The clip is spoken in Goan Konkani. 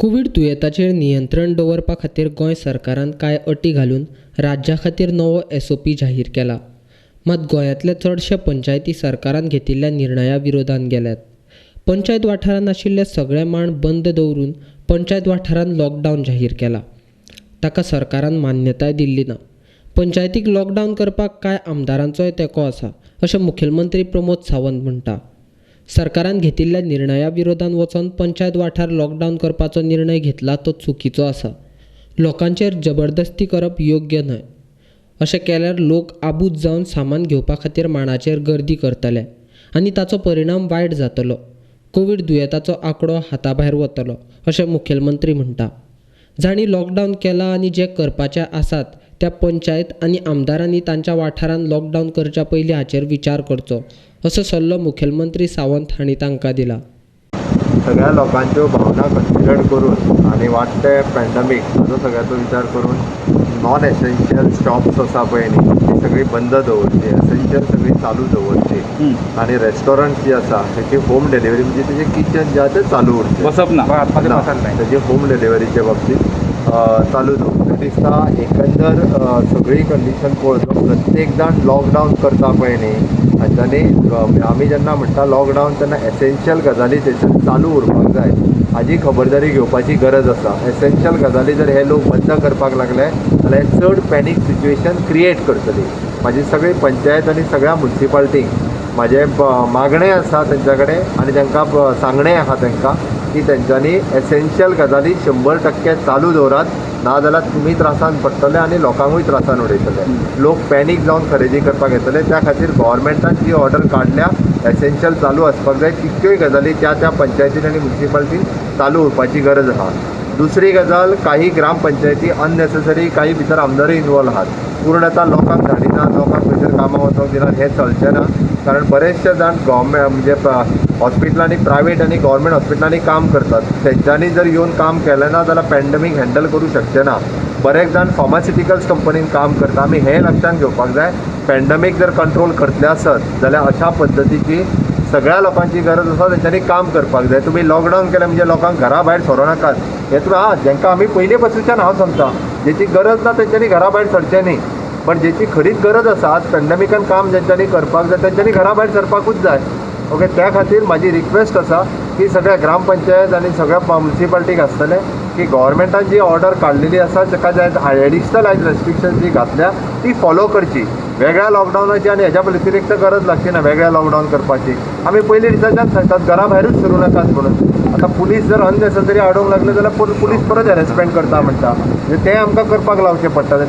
कोवीड दुयेंताचेर नियंत्रण दवरपा खातीर गोंय सरकारान कांय अटी घालून राज्या खातीर नवो एसओपी जाहीर केला. मात गोंयांतले चडशे पंचायती सरकारान घेतिल्ल्या निर्णया विरोधान गेल्यात. पंचायत वाठारांत आशिल्ले सगळे माण बंद दवरून पंचायत वाठारांत लॉकडावन जाहीर केला. ताका सरकारान मान्यताय दिल्ली ना. पंचायतीक लॉकडावन करपाक कांय आमदारांचोय तेंको आसा अशें मुखेलमंत्री प्रमोद सावंत म्हणटा. सरकारान घेतिल्ल्या निर्णया विरोधान वचून पंचायत वाठार लॉकडावन करपाचो निर्णय घेतला तो चुकीचो आसा. लोकांचेर जबरदस्ती करप योग्य न्हय. अशें केल्यार लोक आबूज जावन सामान घेवपा खातीर माणाचेर गर्दी करतले आनी ताचो परिणाम वायट जातलो. कोवीड दुयेंताचो आंकडो हाता भायर वतलो अशें मुखेलमंत्री म्हणटा. जांणी लॉकडावन केला आनी जे करपाचे आसात त्या पंचायत आनी आमदारांनी तांच्या वाठारांत लॉकडावन करच्या पयलीं हाचेर विचार करचो असो सल्लो मुखेलमंत्री सावंत हांणी तांकां दिला. सगळ्या लोकांच्यो भावना कन्सिडर करून आनी वाडटे पॅन्डमीक हाचो सगळ्याचो विचार करून नॉन एसेन्शियल शॉप्स आसा पळय न्ही ती सगळी बंद दवरची, एसेन्शियल सगळी चालू दवरची आनी रेस्टॉरंट जी आसा तेची होम डिलिव्हरी म्हणजे तेजें किचन जें आसा तें चालू उरचें, बसप ना, तेजे होम डिलिव्हरीच्या बाबतींत चालू दवरचें. दिसता एकंदर सगळी कंडिशन पळोवन प्रत्येक जाण लॉकडावन करता पळय न्ही हांच्यानी आमी जेन्ना म्हणटा लॉकडावन तेन्ना एसेन्शियल गजाली थंयसर चालू उरपाक जाय हाजी खबरदारी घेवपाची गरज आसा. एसेन्शियल गजाली जर हे लोक बंद करपाक लागले जाल्यार चड पॅनीक सिच्युएशन क्रिएट करतली. म्हाजी सगळी पंचायत आनी सगळ्या मुन्सिपाल्टींक म्हाजें मागणें आसा तेंच्या कडेन आनी तांकां सांगणें आसा तांकां की तेंच्यांनी एसेन्शियल गजाली 100% चालू दवरात, नाजाल्यार तुमी त्रासान पडटले आनी लोकांकूय त्रासान उडयतले. लोक पॅनीक जावन खरेदी करपाक येतले. त्या खातीर गव्हर्मेंटान जी ऑर्डर काडल्या एसेन्शियल चालू आसपाक जाय, तितक्योय गजाली त्या त्या पंचायतीन आनी मुन्सिपाल्टीन चालू उरपाची गरज आसा. दुसरी गजाल, काही ग्रामपंचायती अननेसेसरी काही भितर आमदारूय इनवॉल्व आहात, पूर्णता लोकांक धाडिना, लोकांक खंयसर कामां वचोंक दिना, हें चलचें ना. कारण बरेचशे जाण गव्हर्मेंट म्हणजे हॉस्पिटलांनी प्रायवेट आनी गव्हर्मेंट हॉस्पिटलांनी काम करतात, तेंच्यांनी जर येवन काम केलें ना जाल्यार पॅन्डमीक हँडल करूं शकचे ना. बरेच जाण फार्मास्युटिकल्स कंपनीन काम करता. आमी हें लक्षांत घेवपाक जाय, पॅन्डमीक जर कंट्रोल करतले आसत जाल्यार अशा पद्दतीची सगळ्या लोकांची गरज आसा, तेंच्यांनी काम करपाक जाय. तुमी लॉकडावन केलें म्हणजे लोकांक घरा भायर सरूं नाकात, हें तुमी आहा जेंकां आमी पयलीं पासूनच्यान हांव सांगता, जेची गरज ना तेंच्यांनी घरा भायर सरचें न्ही, पण जेची खरीच गरज आसा आज पॅन्डमिकान काम जेंच्यांनी करपाक जाय तेंच्यांनी घरा भायर सरपाकूच जाय. ओके, त्या खातीर म्हाजी रिक्वेस्ट आसा की सगळ्या ग्रामपंचायत आनी सगळ्या मुन्सिपाल्टीक आसतलें की गव्हर्मेंटान जी ऑर्डर काडलेली आसा ताका जाय एडिशनल आयज रेस्ट्रिक्शन जी घातल्या ती फॉलो करची. वेगळ्या लॉकडावनाची आनी हेज्या व्यतिरिक्त गरज लागची ना वेगळ्या लॉकडावन करपाची. आमी पयलीं दिसाच्यान सांगतात घरा भायरूच सरूं नाकात म्हणून. आतां पुलीस जर अननेसेसरी आडोवंक लागले जाल्यार पुलीस परत हॅरेसमेंट करता म्हणटा, म्हणजे तें आमकां करपाक लावचें पडटा.